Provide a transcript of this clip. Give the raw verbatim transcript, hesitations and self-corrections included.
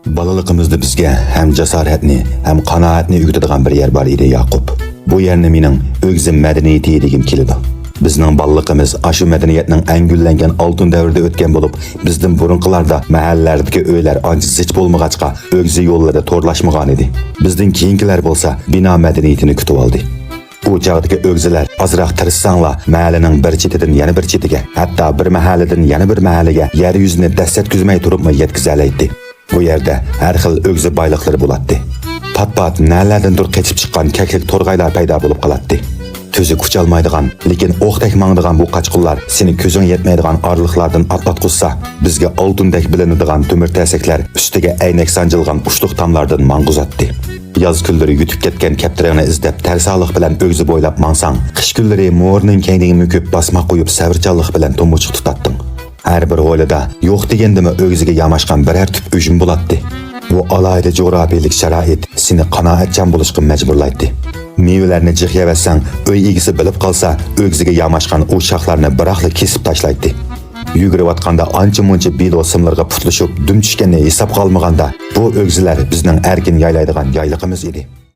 بالىلىقىمىزدا بىزگە ھەم جاسارەتنى، ھەم قانائەتنى ئۆگىتىدىغان بىر يەر بار ئىدى، ياقۇپ. بۇ يەرنى مېنىڭ ئۆگزە مەدەنىيىتى دېگۈم كېلىدۇ. بىزنىڭ بالىلىقىمىز ئاشۇ مەدەنىيەتنىڭ ئەڭ گۈللەنگەن ئالتۇن دەۋرىدە ئۆتكەن بولۇپ، بىزدىن بۇرۇنقىلاردە مەھەللىلەردىكى ئۆيلەر ئانچە زىچ بولمىغاچقا، ئۆگزە يوللىرى تورلاشمىغانىدى. بىزدىن كېيىنكىلەر بولسا بىنا مەدەنىيىتىنى كۈتۈۋالدى. ئۇ چاغدىكى ئۆگزىلەر ئازراق تىرىشساڭلا، مەھەللىنىڭ بىر چېتىدىن يەنە بىر چېتىگە، ھەتتا بىر مەھەللىدىن يەنە بىر مەھەللىگە يەر يۈزىنى دەسسەتكۈزمەي تۇرۇپمۇ يەتكۈزەلەيتتى. بۇ يەردە ھەر خىل ئۆگزە بايلىقلىرى بولاتتى. پات-پات نەلەردىندۇر قېچىپ چىققان كەكلىك تورغايلار پەيدا بولۇپ قالاتتى. تۈزۈك ئۇچالمايدىغان، لېكىن ئوقتەك ماڭىدىغان بۇ قاچقۇنلار سېنى كۆزۈڭ يەتمەيدىغان ئارىلىقلاردىن ئاتلاتقۇزسا، بىزگە ئالتۇندەك بىلىنىدىغان تۆمۈر تەسەكلەر ئۈستىگە ئەينەك سانجىلغان ئۇچلۇق تاملاردىن ماڭغۇزاتتى. ياز كۈنلىرى يۈتۈپ كەتكەن كەپتىرىڭنى ئىزدەپ تەرسالىق بىلەن ئۆگزە بويلاپ ماڭساڭ، قىش كۈنلىرى مورىنىڭ كەينىگە مۆكۈپ باسماق قويۇپ سەۋرچانلىق بىلەن تۇمۇچۇق تۇتاتتىڭ. ھەر بىر ھويلىدا يوق دېگەندىمۇ ئۆگزىگە ياماشقان بىرەر تۈپ ئۈجمە بولاتتى. بۇ ئالاھىدە جۇغراپىيەلىك شارائىت سېنى قانائەتچان بولۇشقا مەجبۇرلايتتى. مېۋىلەرنى جىق يەۋەتسەڭ، ئۆي ئىگىسى بىلىپ قالسا، ئۆگزىگە ياماشقان ئۇ شاخلارنى بىراقلا كېسىپ تاشلايتتى. يۈگۈرۈۋاتقاندا ئانچە-مۇنچە بىلو سىملىرىغا پۇتلىشىپ دۈم چۈشكەننى ھېسابقا ئالمىغاندا، بۇ ئۆگزىلەر بىزنىڭ ئەركىن يايلايدىغان يايلىقىمىز ئىدى.